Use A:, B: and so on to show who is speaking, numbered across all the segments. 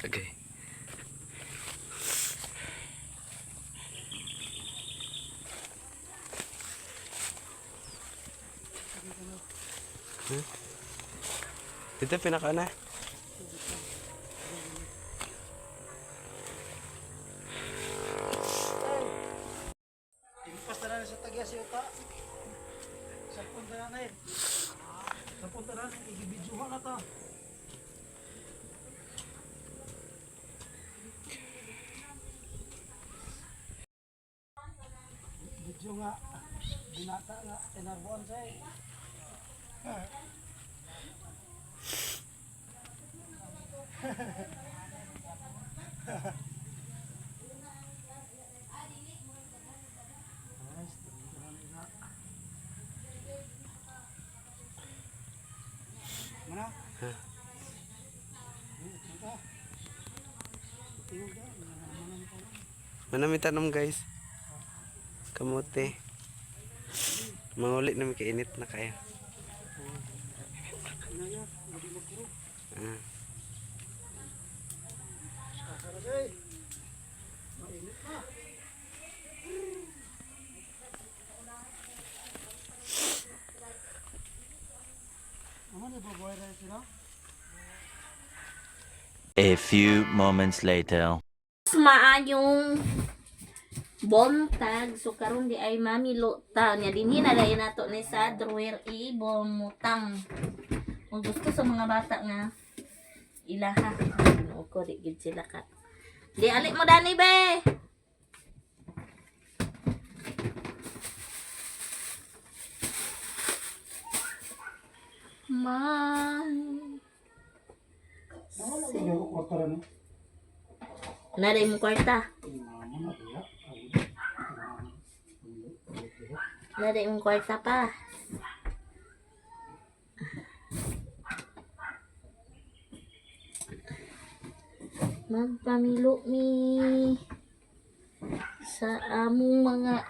A: Okay. Huh? Dito pinaka na.
B: Tingpas na na sa tagya si Uta. Sa punta na na eh. Sa punta na, igibidyohan na ta. Video nga, binata nga, tinarbuan sa eh. Guys, punta na na. Mana?
A: Ha?
B: Ito. Tingog da, mana pa.
A: Manami tanom, guys. Kamote. Manguli na may kainit na kaya.
B: Ano ya? Hindi magkuro.
A: Ah.
B: Asara day. Mainit na. Ano ni babuhay na sila?
C: A few moments later.
D: Maayong bontag. So karon di ay mamilo ta nya dinhi na dayon nato ni sa drawer ibomutang. Kung gusto sa mga bata nga ilaha. Ginoo ko di gid sila ka. Di ali mo dani be. Man.
B: Wala ko yung kwarta rin.
D: Naday mo kwarta. Naday mo kwarta pa. Magpamilo mi sa among mga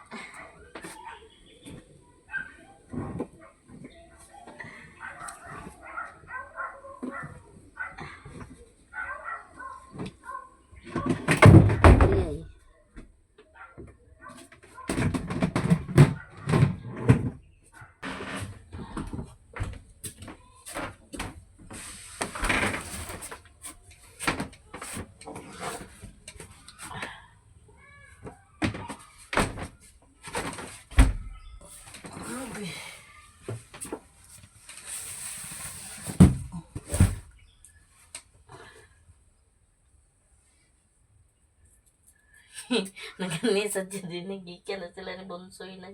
D: Ay. Naganisa dyan din, nagikan na sila ni Bonsoy nag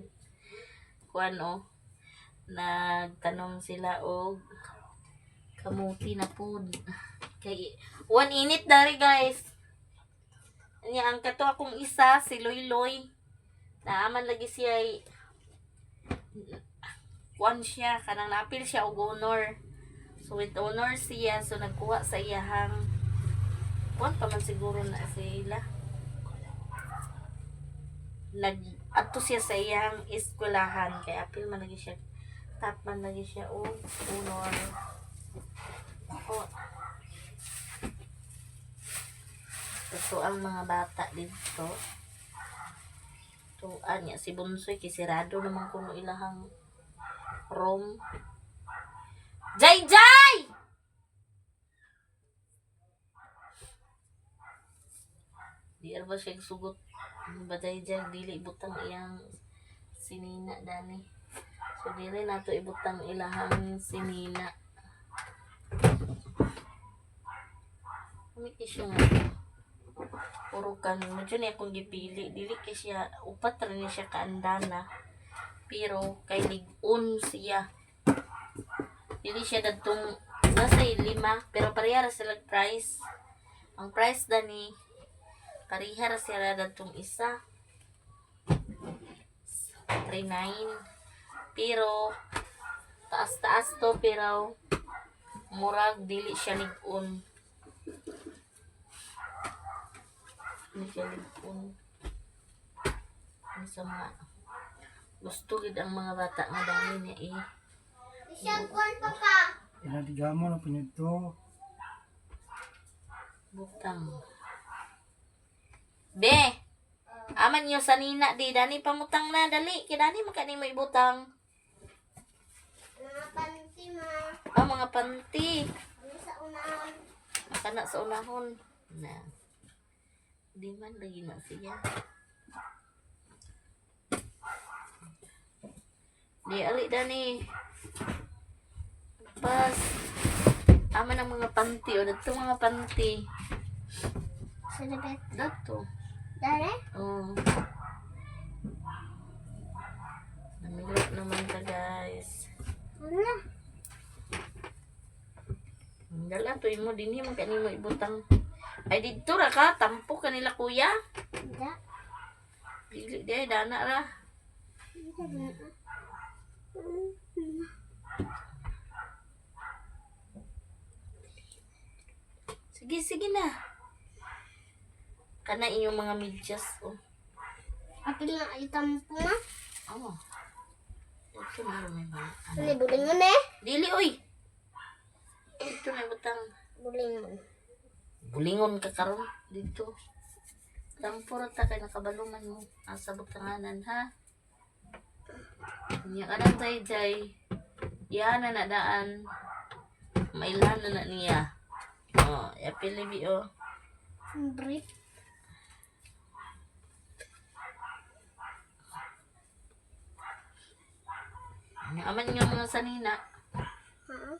D: kuan oh. Nagtanong sila og kamuti na pud. Kay one init dari, guys. Nya ang kato akong isa si Loyloy. Naaman lagi siya ay kuan siya kanang naapil siya og honor. So with honor siya, so nagkuha sa iyahang kuan pa man siguro na sila nag adto siya sa iyang eskwelahan kay apil man lagi siya, top man lagi siya og honor. Oh. Ito ang mga bata dito. Tuan niya si Bunsoy kay sirado naman kuno ilahang room. Jay Jay! Di ba siya sugot baday Jay, dili ibutang iyang sinina dani. So dili nato ibutang ilahang sinina. Umiki siya nga. Puro kan mo dyan akong gipili. Dili kay siya, upat ra ni siya kaandana. Pero kay lig-on siya. Dili siya dadtong nasa lima pero pareha ra sila price. Ang price dani pareha ra sila dadtong isa. 39. Pero taas-taas to pero murag dili siya lig-on. Dili siya lig-on. Ang sa mga gusto gid ang mga bata nga dami niya eh.
B: Inadigamo na pinito.
D: Butang. Be! Aman yo sanina di dani pamutang na dali kay dani man kanimo ibutang.
E: Mga panty, ma.
D: Ah, mga panty.
E: Ano sa unahan?
D: Kana sa unahon. Na. Di man lagi na siya. Di ali dani. Pas. Aman ang mga panty o dito mga panty.
E: Sa dapat.
D: Dato.
E: Dali?
D: Oh. Namilok naman ta, guys.
E: Ano?
D: Dala to imo dinhi man kanimo ibutang. Ay didto ra ka tampo kanila kuya.
E: Da.
D: Dili di ay dana ra. Sige, sige na. Kana inyong mga medyas oh.
E: Apil nga itampo ma.
D: Oh. Ito na may mga ano.
E: Ano bulingon eh?
D: Dili oy. Dito na ibutang.
E: Bulingon.
D: Bulingon ka karon dito. Tampo ra ta kay nakabalungan mo asa butanganan ha. Nya ka nang jay jay. Iya na na daan. Mailan na na niya. Oh, yapili bi oh.
E: Brief.
D: Aman nga mga sanina.
E: Ha?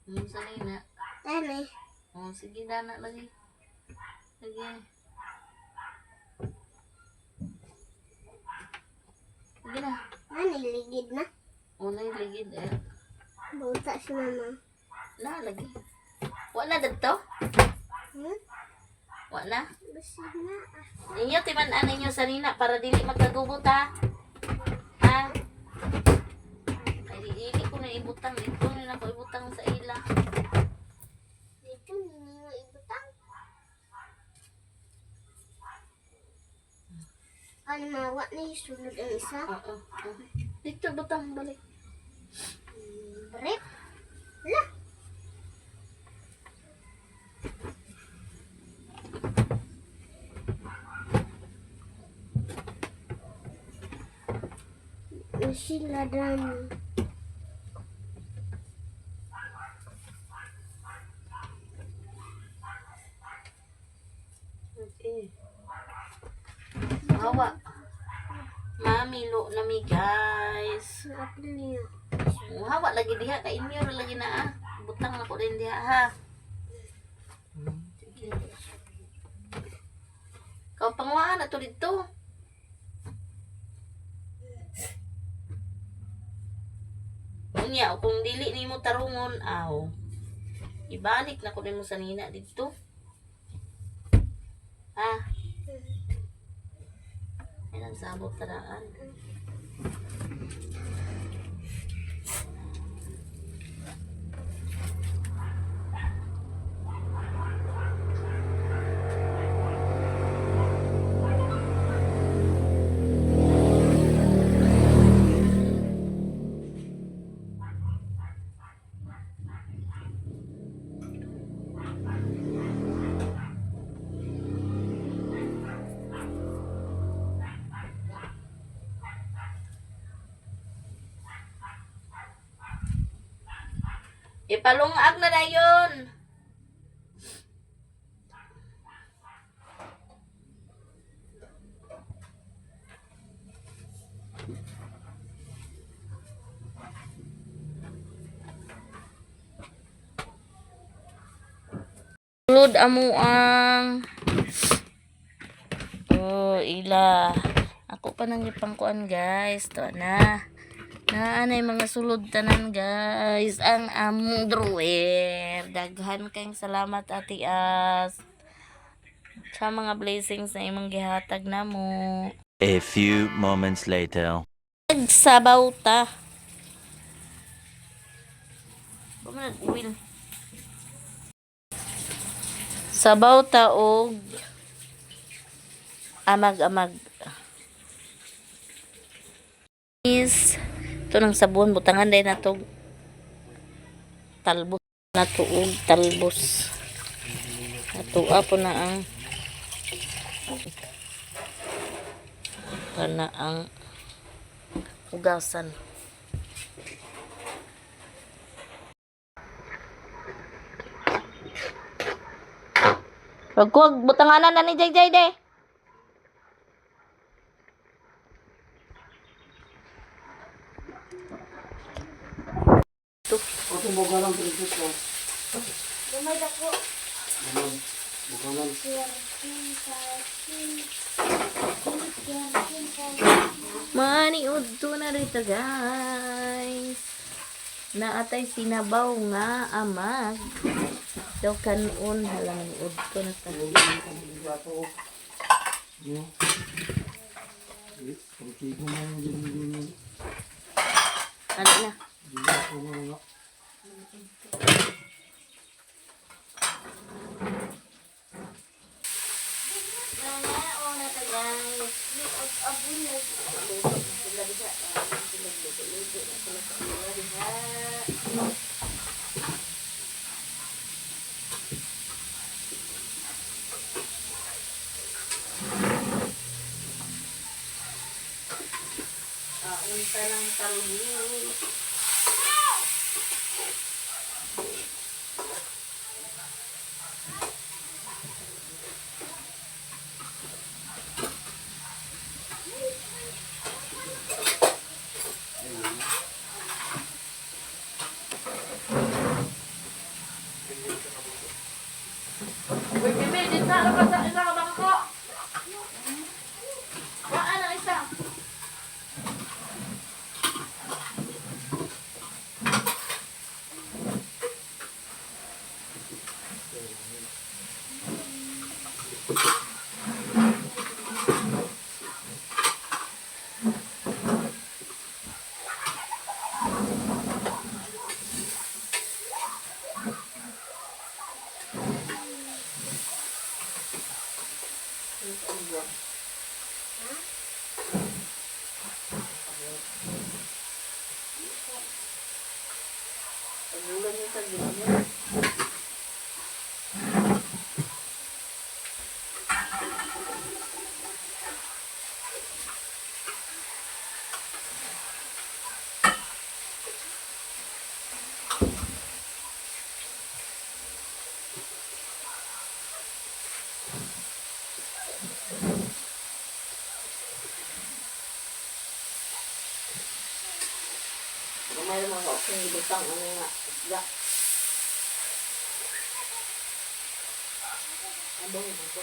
D: Mga sanina.
E: Dali.
D: Oh, sige dana lagi. Sige. Sige na.
E: Ano, ligid na?
D: Una yung ligid eh.
E: Buta si mama.
D: Na, lagi. Wala dito?
E: Hmm?
D: Wala.
E: Basig na.
D: Inyo, timan-an ninyo sanina para dili magkagubot ha. Ha? Kay dili ko na ibutang. Dito na ako ibutang sa ila.
E: Dito, hindi mo ibutang. Ano mawa na yung sulod ang isa?
D: Oo. Oo. Dito butang balik.
E: Brief. La. Sila dani.
D: Okay. Hawa. Mamilo na mi guys.
E: Apil niya.
D: Hawa lagi diha kay inyo ra lagi na ah. Butang na ko rin diha ha. Sige. Kau panguhaan na to dito. Unya, o kung dili nimo tarungon, aw. Ibalik na ko nimo sa nina dito. Ha? Ay, nagsabot taraan. Ipalungag na dayon. Sulod amo ang Oh, ila. Ako pa nang ipangkuan, guys. To na. Naanay mga sulod tanan guys ang among drawer. Daghan kayong salamat, Ate As, sa mga blessings na imong gihatag namo.
C: A few moments later.
D: Nagsabaw ta. Kumanad will. Sabaw ta og amag-amag. Is ito ng sabon butangan dahil na to talbos na to og talbos. Atua po na ang kana ang hugasan. Wag butanganan na ni Jay Jay de.
B: Ito mo galang pinipit ko.
E: Lumay dako.
B: Bukalan.
D: Maniudto na rito guys. Naatay sinabaw nga amag. Daw kanon hala maniudto na ta. Ano na? Nangaon na ta guys. Sila diha. Sila luto-luto na sila sa ila diha. Unta ng talugi. Uy, bebe, dito na ka sa isa ka bangko. Waan ang isa. Pagulan yung tagilid. Gamay lang ako kung ibutang ano nga isda. Abang mo.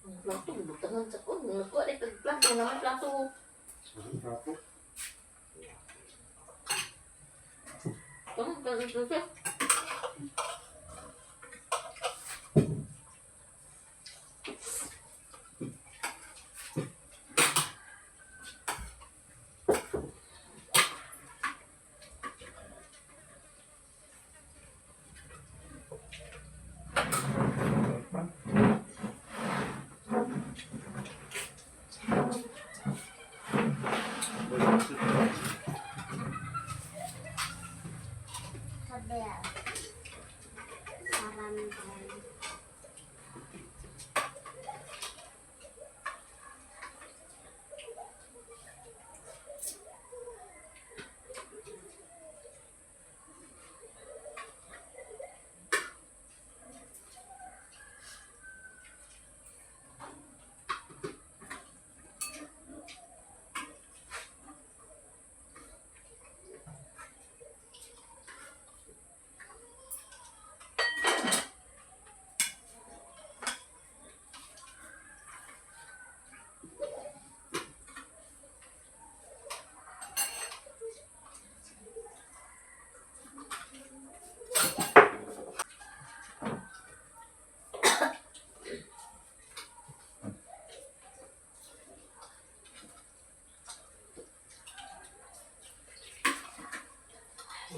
D: Ang plato, butangan sa kun. Nakuha rin kag plato naman plato. Tama ka rin.
E: Kabel. Saramdan.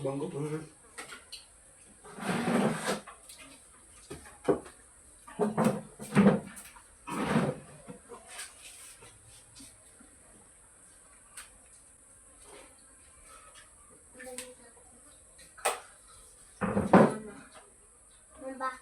B: Banggo pa.
E: Ano ba?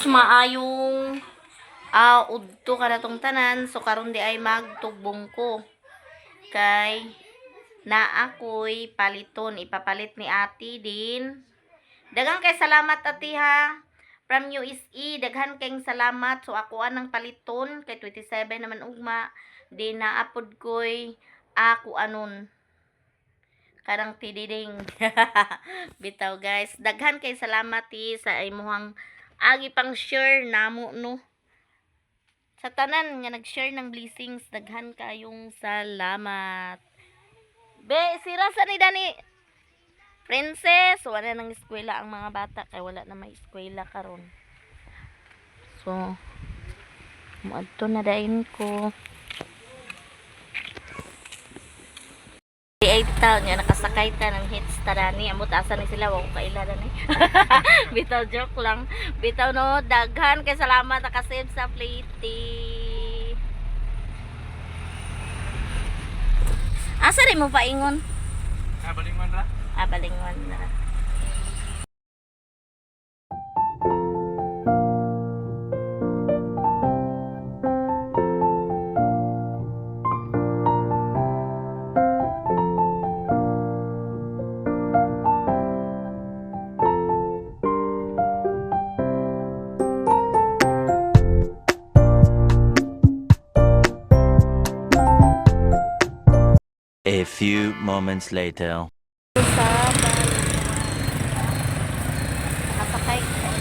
D: Maayong udto ka tong tanan, so karon di ay magtugbong ko kay naa ako'y paliton, ipapalit ni ate din. Daghang kay salamat ate ha, from USA. Daghan kayong salamat. So ako anang paliton kay 27 naman ugma di naapod ko'y ako anon karang tididing. Bitaw guys, daghan kay salamat ti sa imuhang agi pang share namo no. Sa tanan nga nag-share ng blessings, daghan kayong salamat. Be, sira sa ni Dani. Princess, wala nang eskwela ang mga bata kay wala na may eskwela karon. So, muadto na dayon ko. Di ay taon nga nakasakay ta ng hits tarani amot asa ni sila wa ko kaila dani. Bitaw, joke lang. Bitaw no, daghan kay salamat nakasave sa plate. Asa rin mo paingon?
B: Ah, balingon ra.
D: Ah, balingon na.
C: A few moments later.
D: Sa balingon. Nakasakay ka.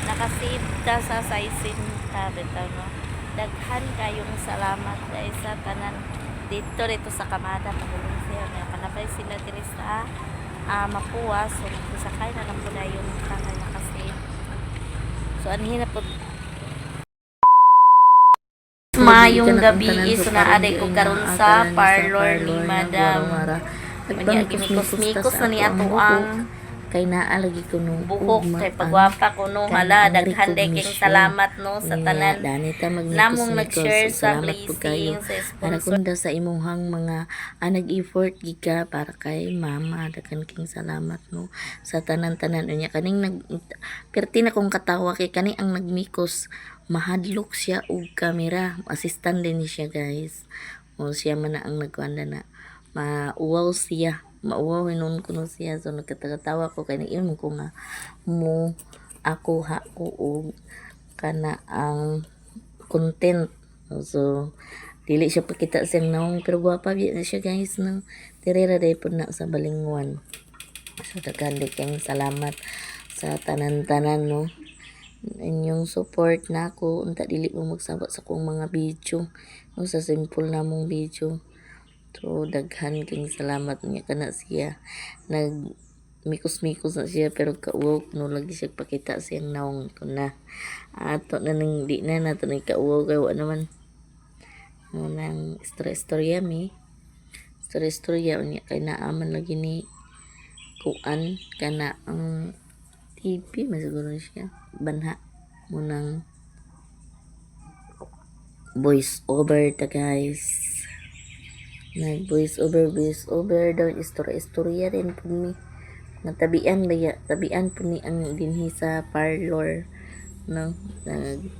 D: Nakasave ta sa sizing ta, bitaw no. Daghan kayong salamat dahil sa tanan dito dito sa Kamada pagulong siya nga panabay sila diri sa Mapua, so sakay na lang po na yung kanay nakasave. So anhin na po. Mayong gabi is naaday ko karon sa parlor ni Madam. Unya gimikos-mikos na ni ato ang
F: Kay naa lagi ko nung
D: buhok
F: ugma
D: kay
F: ang
D: pagwapa ko no. Hala,
F: kanang
D: daghan day king
F: recognition.
D: salamat no sa
F: Nga,
D: tanan
F: dani ta
D: namong
F: magmikos-mikos.
D: nag-share sa
F: Salamat po kayo.
D: blessing sa
F: Para
D: sponsor.
F: kung daw sa imuhang mga nag-effort gika para kay mama, daghan king salamat no sa tanan-tanan. Unya kaning nag perti na kong katawa kay kani ang nagmikos, mahadlok siya og kamera, assistant din ni siya guys. O siya man na ang nagkuanda na mauwaw siya, mauwaw hinon ko no siya. So nagkatatawa ko kay niingon ko nga mo ako ha ko og kana ang content. So dili siya pakita siyang naong pero gwapa gyud na siya guys no. Tirira day pud na sa Balingwan. So daghan di kayong salamat sa tanan-tanan no. Inyong support nako, unta dili mo magsabot sa akong mga video no, sa simple namong video. So daghan kayong salamat. Niya kana siya nag mikos-mikos na siya pero kauwaw no lagi siya pakita siyang naong ko na ato na nang di na nato ni kauwaw kay wa naman mo nang istorya-istorya mi istorya-istorya. Unya kay naaman lagi ni kuan kana ang TV masiguro siya banha mo nang voice over ta guys. Nag voice over daw, istorya istorya rin po mi. Natabian ba ya? Tabian po ni ang dinhi sa parlor no. Nag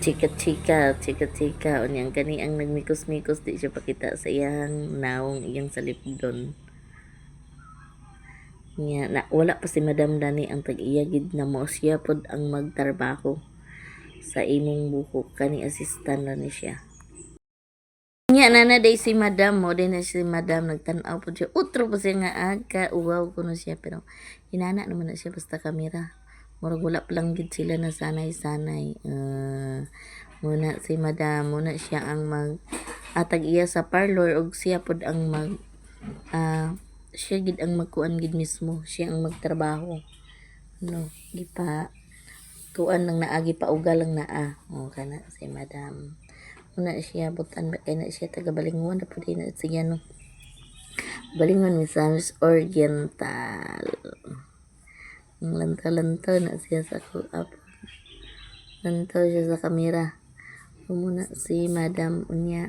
F: chika chika chika chika. Unya ang kani ang nagmikos-mikos di siya pakita sa iyang naong, iyang salipdon niya na wala pa si Madam Dani ang tag-iya gid na mo siya pod ang magtrabaho sa imong buhok, kani assistant na ni siya. Nya na na day si Madam mo din na si Madam nagtan-aw pod siya, utro pa siya nga aga uwaw kuno siya pero inana naman na siya basta kamera murag wala pa lang gid sila na sanay-sanay. Muna si Madam muna siya ang mag Atag iya sa parlor og siya pod ang mag siya gid ang magkuan gid mismo, siya ang magtrabaho. No, gipa kuan lang naa, gipauga lang naa. O kana si Madam. Una siya butan ba kay na siya taga Balingon na pud na siya, no. Balingon, Misamis Oriental. Ang lanta-lanta na siya sa ako. Lantaw siya sa kamera. Muna si Madam unya.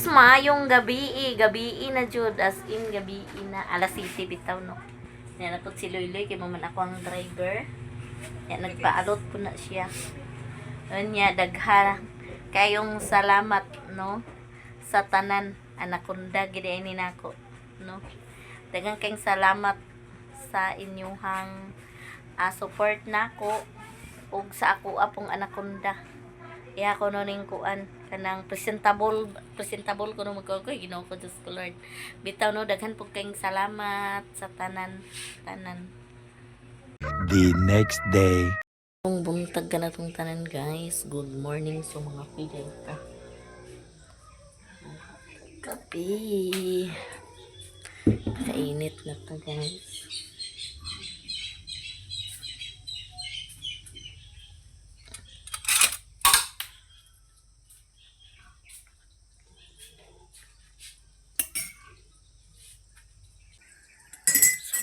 F: Maayong gabi, gabi na jud, as in gabi na, alas 7 bitaw, no. Yan na po si Loyloy kay maman ako ang driver. Yan nagpaalot po na siya. Unya dagha kayong salamat, no, sa tanan anakunda gid ni nako, no. Daghang kayong salamat sa inyuhang support nako ug sa ako apong anakunda. Iya ko no ning kuan kanang presentable presentable ko no magkuan ko, Ginoo ko, Diyos ko Lord. Bitaw, no, daghan pud kayong salamat sa tanan tanan.
C: The next day.
F: Kung buntag ka na tong tanan, guys. Good morning sa mga pilay ka. Kape. Kainit na to, guys.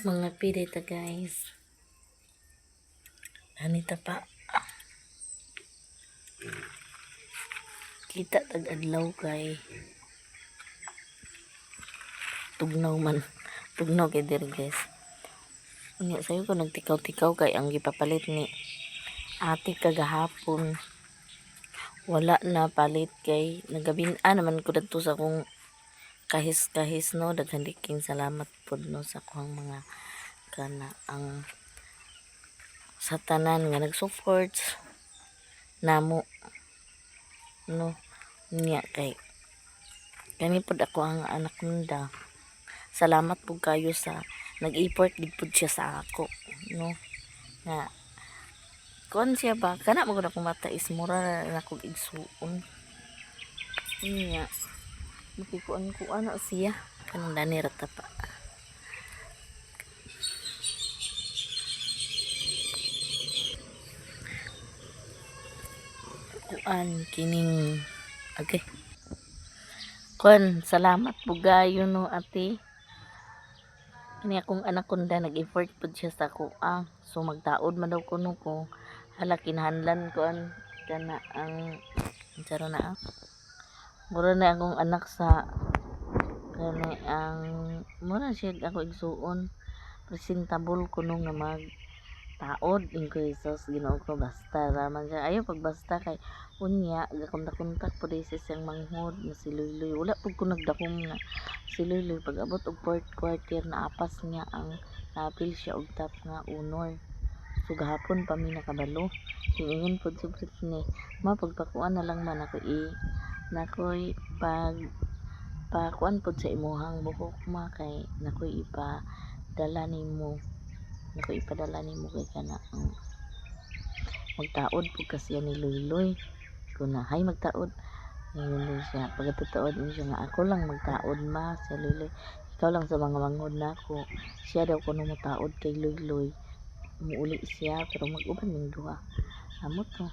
F: Mga pidita guys. Anita pa. Kita tag adlaw kay tugnaw man. Tugnaw kay diri guys. Unya sayo ko nagtikaw-tikaw kay ang gipapalit ni ate kagahapon. Wala na palit kay nagabin-a naman ko dadto sa akong kahis-kahis no. Daghan di king salamat pod no sa akong mga kana ang sa tanan nga nag-support namo no. Niya kay kani pod ako ang anak nunda. Salamat pud kayo sa nag-effort gid pud siya sa ako no, nga kon siya ba kana mo gud akong mata is mura na akong igsuon niya. Makikuan-kuan na siya kanang dani ra ta pa. Kuan kining okay. Kuan, salamat bugayo no ate. Kani akong anak kunda nag-effort pud siya sa ako ah. So magtaod man daw kuno ko. Hala kinahanglan ko an kana ang unsa na ah. Mura na akong anak sa kani ang mura siya ako igsuon presentable kuno nga mag taod ingko Jesus Ginoo ko basta raman siya ayo pag basta kay unya gakontak-kontak pud sa siyang manghod na si Luyloy. Wala pud ko nagdakom nga si Luyloy pag abot og fourth quarter na apas niya ang naapil siya og top nga honor. So gahapon pa mi nakabalo. Ingon pud si Britney, ma pagpakuan na lang man ako i nakoy pag pakuan pud sa imuhang buhok ma kay nakoy ipadala nimo, nakoy ipadala nimo kay kana ang magtaod pud kasi ni Luyloy ko na hay magtaod. Ngayon din siya pagkatataod niya siya nga ako lang magtaod ma sa Luyloy, ikaw lang sa mga manghod na ako. Siya daw kuno motaod kay Luyloy, muuli siya pero mag-uban ning duha amo to.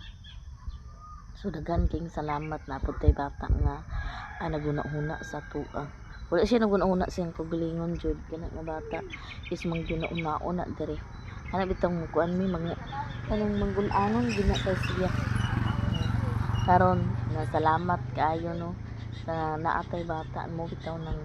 F: So daghan king salamat na pud tay bata nga naguna-huna sa tuwa. Wala siya naguna-huna siyang kagalingon jud kana nga bata is mangguna-unaon na diri ana bitong mukuan mi mga kanang manggulanon gina kay siya karon nga. Salamat kaayo no sa naatay bata mo bitaw nang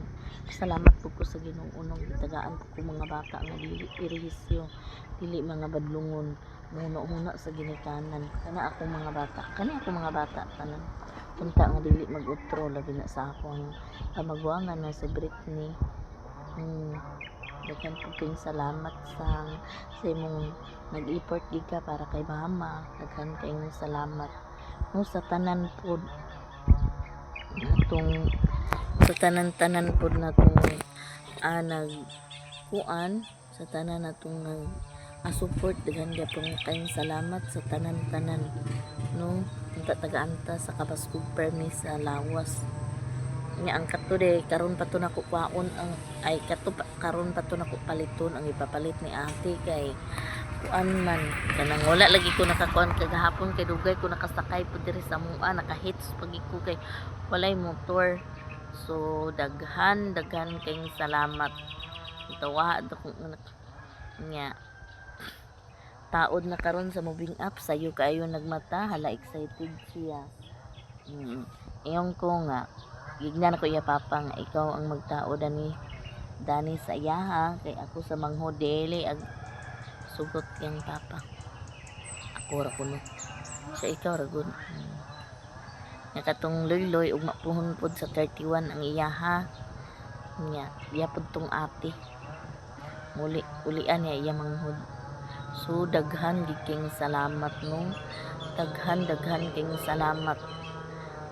F: salamat pud ko sa Ginoo nung gitagaan pud ko mga bata nga dili irihisyo, dili mga badlungon, muhuna-huna sa ginikanan. Kana akong mga bata, kani akong mga bata tanan unta nga dili mag-utro, labi na sa akong pamagwangan na si Britney. Daghan pud kayong salamat sa imong nag-effort gid ka para kay mama. Daghan kayong salamat no sa tanan pod natong sa tanan-tanan pod natong nag kuan sa tanan natong nag support. Daghan gyapon kayong salamat sa tanan-tanan no. Unta tagaanta sa Kabaskog permi sa lawas nya. Ang kato de karon pa to nako kwaon ang ay kato pa, karon pa to nako paliton ang ipapalit ni ate kay kuan man kanang wala lagi ko nakakuan kagahapon kay dugay ko nakasakay pud diri sa mua, nakahits pag ko kay walay motor. So daghan daghan kayong salamat. Tawa akong anak nya taod na karon sa moving up sayo kaayo nagmata. Hala, excited siya. Iyon ko nga gignan ako iya papa nga ikaw ang magtao dani dani sa iyaha kay ako sa manghod dili ag sugot yang papa. Ako ra kuno siya, ikaw ra gud. Nya katong Luyloy ugma puhon pod sa 31 ang iyaha nya iya pod tong ate muli ulian niya iya manghod. So daghan gid kayong salamat no, daghan daghan kayong salamat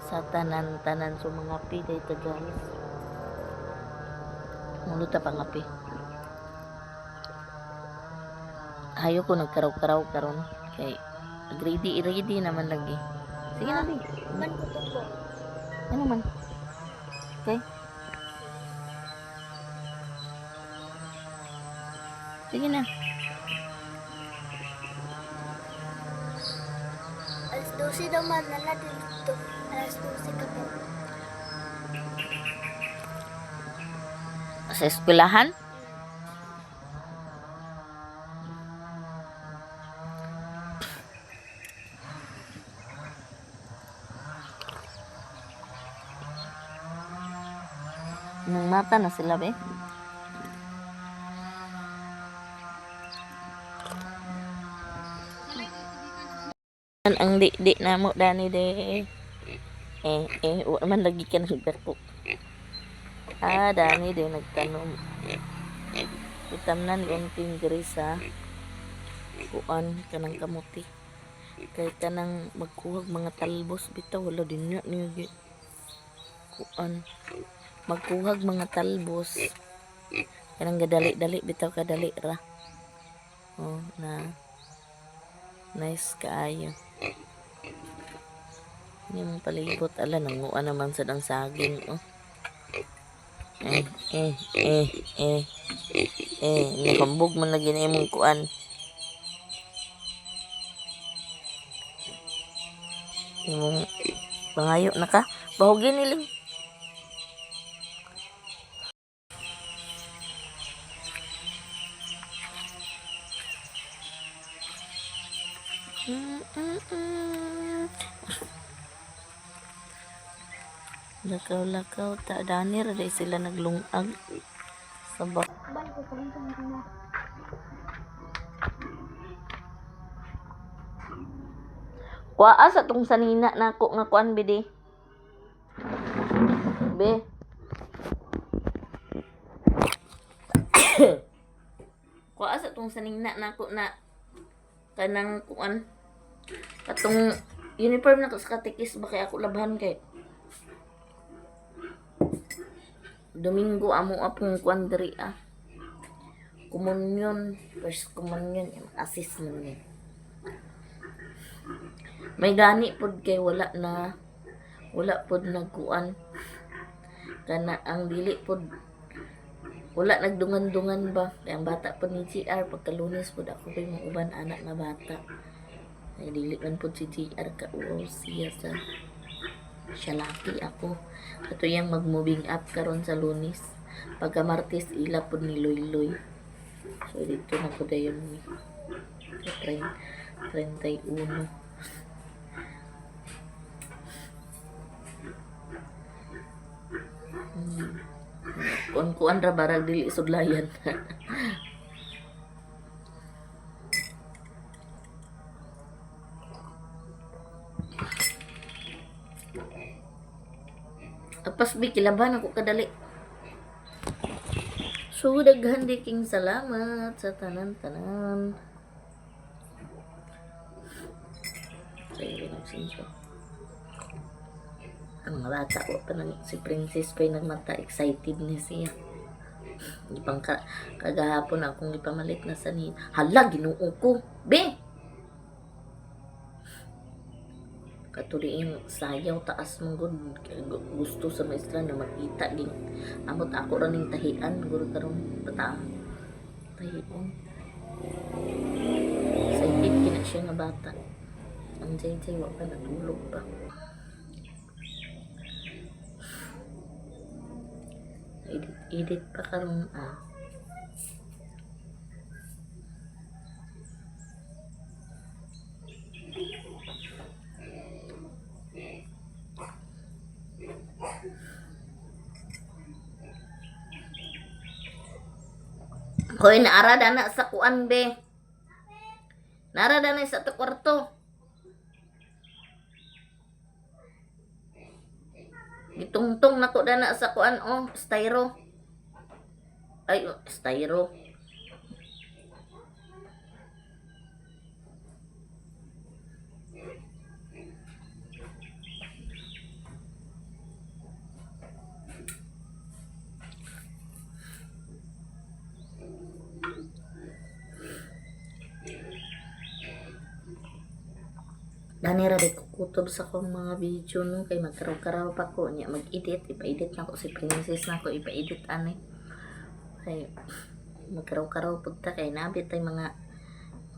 F: sa tanan-tanan. So mga piday ta guys, mulo ta pangapi. Hayo ko nagkaraw-karaw karon kay ready ready naman lagi. Sige na di.
E: Man ko to po.
F: Ano man? Okay. Sige na.
E: Alas 12 daw man na natin dito. Alas 12 ka po.
F: Sa eskwelahan? Nang mata na sila be. Ang di-di na mo dani de. Eh eh wa man lagi ka nagdako. Ah, dani de nagtanom. Itamnan unting diri sa kuan kanang kamuti. Kay kanang magkuhag mga talbos bitaw wala din niya niya kuan magkuhag mga talbos kanang gadali-dali bitaw kadali ra. Oh, na nice kaayo. Yung palibot ala nanguan naman sad ang saging oh. Eh eh eh eh eh nahambog man lagi na imong kuan. Imong pangayo na ka. Bahugin niling. Lakaw-lakaw ta dani ra day sila naglungag sa ba.
E: Balik ko kung na.
F: Kuaa sa tong sanina nako nga kuan bidi. Be. Kuaa sa tong sanina nako na kanang kuan katong uniform na ko sa katikis ba kay ako labhan kay Domingo amo apong kuan diri ah. Komunyon, first communion, assist man ni. May gani pod kay wala na wala pod nagkuan kana ang dili pod wala nagdungan-dungan ba kay ang bata pod ni GR pagka Lunes pod ako kay mga uban anak na bata ay dili man pod si GR ka uaw siya sa siya laki ako katuyang mag-moving up karon sa Lunes pagka Martes ila pod ni Loyloy so dito na ko dayon ni sa 31. Kuan-kuan ra barag dili sudlayan. Apas bi kilaban ako kadali. So daghan di king salamat sa tanan-tanan. Sa iyo nagsinso. Ang mga bata ko pa nang si Princess pa yung nagmata excited ni siya. Ipang ka, kagahapon akong ipamalit na sa ni hala Ginoo ko. Be. Katuli yung sayaw taas mong gud gusto sa maestra na makita din amot ako ra ning tahian guro karon bata tahian excited kina siya nga bata ang jay jay wa pa natulog pa. Edit edit pa karon ah. Hoy, naara na sa kuan be. Naara na sa to kwarto. Gitungtong nako dana sa kuan oh, styro. Ay, oh, styro. Dani ra di ko kutob sa akong mga video no kay magkaraw-karaw pa ko nya mag-edit, ipa-edit na ko si Princess na ko ipa-edit ani. Kay magkaraw-karaw pud ta kay nabit tay mga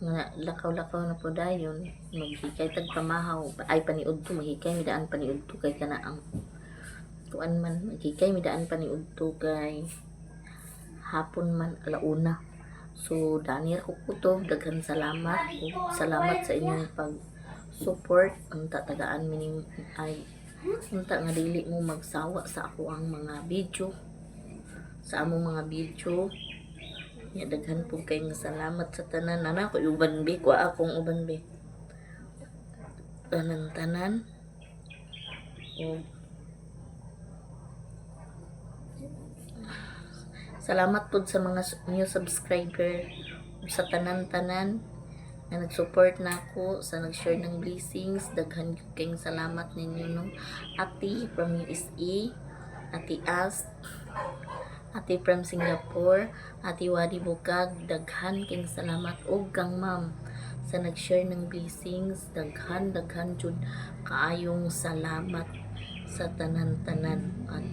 F: mga lakaw-lakaw na po dayon maghikay tag pamahaw ay paniudto maghikay midaan paniudto kay kana ang kuan man maghikay midaan paniudto kay hapon man alauna. So dani ra ko kutob, daghan salamat ug salamat sa inyong pag support. Unta tagaan mining ay unta nga dili mo magsawa sa ako ang mga video. sa among mga video. Ya, daghan pud kayong salamat sa tanan. Nana ko uban bi, kuha akong uban bi. Tanan-tanan. Og salamat pud sa mga new subscriber ug sa tanan-tanan na nag-support na ako sa nag-share ng blessings. Daghan gyud kayong salamat ninyo, no. Ate from USA, Ate As, Ate from Singapore, Ate Wadi Bukag, daghan kayong salamat og kang ma'am sa nag-share ng blessings. Daghan daghan jud kaayong salamat sa tanan-tanan. At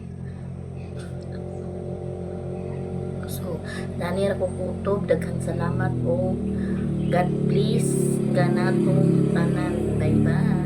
F: so, dani ra ko kutob, daghan salamat o God bless kanatong tanan. Bye bye.